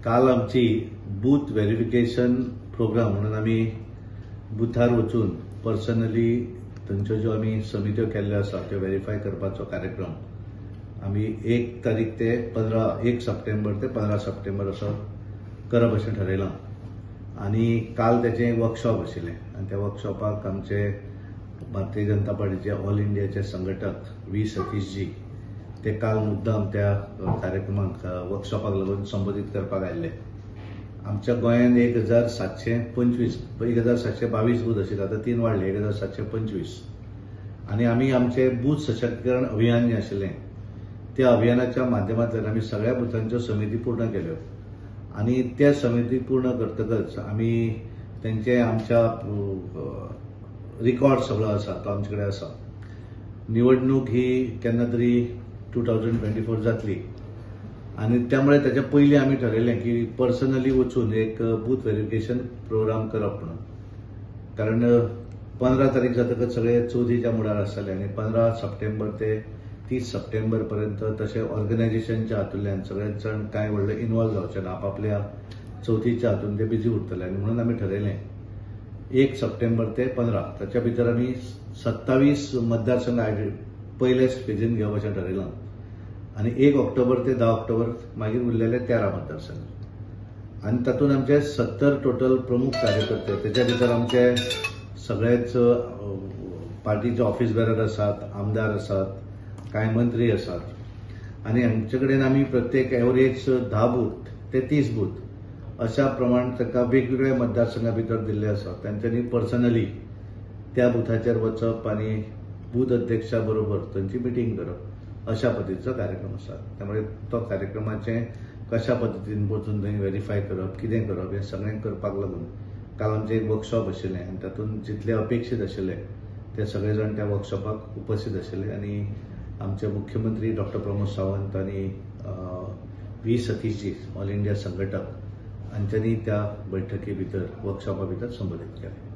काल आमची booth verification programme म्हणून आमी बुथार वचून पर्सनली थंयच्यो ज्यो आमी समित्यो केल्ल्यो आसा त्यो व्हेरीफाय करपाचो कार्यक्रम आमी 1 तारीख ते 1 सप्टेंबर ते 15 सप्टेंबर असो करप अशें ठरयलां. आनी काल तेचें वर्कशॉप आशिल्लें आनी त्या वर्कशॉपाक आमचे भारतीय जनता पार्टीचे ऑल इंडियाचे संघटक व्ही सतीशजी ते काल मुद्दाम त्या कार्यक्रमाक वर्कशॉपाक लागून संबोधीत करपाक आयिल्ले. आमच्या गोंयांत 1725 1722 बूथ आशिल्ले, आतां 3 वाडले 1725. आनी आमी आमचे बूथ सशक्तीकरण अभियान जें आशिल्लें त्या अभियानाच्या माध्यमांतल्यान आमी सगळ्या बुथांच्यो समिती पूर्ण केल्यो आनी त्या समिती पूर्ण करतकच आमी तेंचे आमच्या रिकॉर्ड सगळो आसा तो आमचे कडेन आसा. निवडणूक ही केन्ना तरी 2024 जातली आनी त्यामुळे त्याच्या पयलीं आमी ठरयलें की पर्सनली वचून एक बूथ व्हेरिफिकेशन प्रोग्राम करप म्हणून, कारण 15 तारीख जातकच सगळे चवथीच्या मुडार आसतले आनी 15 सप्टेंबर ते 30 सप्टेंबर पर्यंत तशें ऑर्गनायझेशनच्या हातूंतल्यान सगळे जाण कांय व्हडलें इन्वॉल्व जावचें ना, आपापल्या चवथीच्या हातून ते बिजी उरतले. आनी म्हणून आमी ठरयलें 1 सप्टेंबर ते 15 ताच्या भितर आमी 27 मतदारसंघ पयलेच फेजीन घेवप अशें ठरयलां आनी 1 ऑक्टोबर ते 10 ऑक्टोबर मागीर उरलेले 13 मतदारसंघ. आनी तातूंत आमचे 70 टोटल प्रमुख कार्यकर्ते, तेच्या भितर आमचे सगळेच पार्टीचे ऑफिस बेरर आसात, आमदार आसात, कांय मंत्री आसात आनी हांचे कडेन आमी प्रत्येक एवरेज 10 बूथ ते 30 बूथ अशा प्रमाण तांकां वेगवेगळ्या मतदारसंघा भितर दिल्ले आसा. तांच्यांनी पर्सनली त्या बुथाचेर वचप आनी बूथ अध्यक्षा बरोबर थंयची मिटींग करप अशा पद्दतीचो कार्यक्रम आसा. त्यामुळे तो कार्यक्रमाचें कशा पद्दतीन वचून थंय व्हेरीफाय करप, कितें करप हें सगळें करपाक लागून काल आमचें एक वर्कशॉप आशिल्लें आनी तातूंत जितले अपेक्षीत आशिल्ले ते सगळे जाण त्या वर्कशॉपाक उपस्थित आशिल्ले आनी आमचे मुख्यमंत्री डॉक्टर प्रमोद सावंत आनी व्ही सतीशजी ऑल इंडिया संघटक हांच्यांनी त्या बैठकी भितर वर्कशॉपा भितर संबोधीत केलें.